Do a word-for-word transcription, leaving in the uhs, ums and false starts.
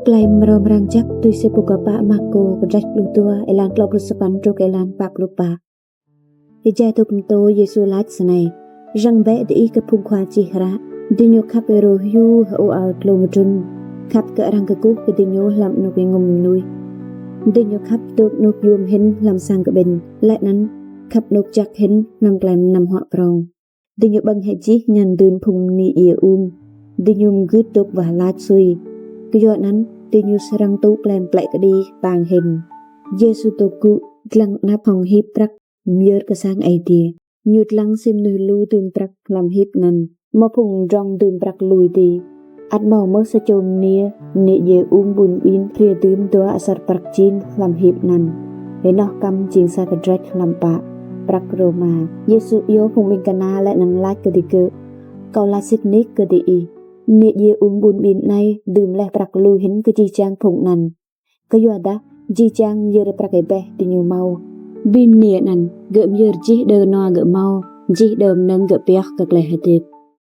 Klei mrâo mrang jăk tui si pô kpă Markô kdrêč pluh dua, êlan tlâo pluh sa păn truh êlan pă pluh pă. Êjai dôk mtô, Yêsu lač snei: Răng bĕ diih kơ phung khua čih hră. Diñu khăp êrô hiu hơô ao tlung mtrŭn, khăp kơ arăng kkuh kơ diñu hlăm anôk êngŭm mnuih. Diñu khăp dôk anôk yuôm hĭn hlăm sang kƀĭn, leh anăn khăp anôk jăk hĭn hlăm klei mnăm huă prŏng. Diñu ƀơ̆ng hĕ jih ngăn dưn phung mniê djiê ung. Diñu mgưt dôk wah lač sui. Kyuanăn diñu srăng tŭ klei mplĕ kđi ktang hĭn. Yêsu dôk gŭ, dlăng anăp hŏng hip prăk, myơr kơ sang Aê Diê. Ñu dlăng si mnuih lu dưm prăk hlăm hip anăn. Mâo phung mdrŏng dưm prăk lui ti. Ăt mâo mơh sa čô mniê, mniê djiê ung ƀun ƀin hriê dưm dua asăr prăk jing hlăm hip anăn, ênoh kăm jing sa kdrêč hlăm pă prăk Rôma. Yêsu iêu phung ƀĭng kna leh anăn lač kơ digơ̆: Kâo lač sĭt nik kơ diih, mniê djiê ung ƀun ƀin anei dưm leh prăk lu hĭn kơ jih jang phung anăn. Kyuadah jih jang myơr prăk êbeh diñu mâo. Bi mniê anăn, gơ̆ myơr jih đơ nua gơ̆ mâo, jih đơ mnơ̆ng gơ̆ pioh kơ klei hdĭp.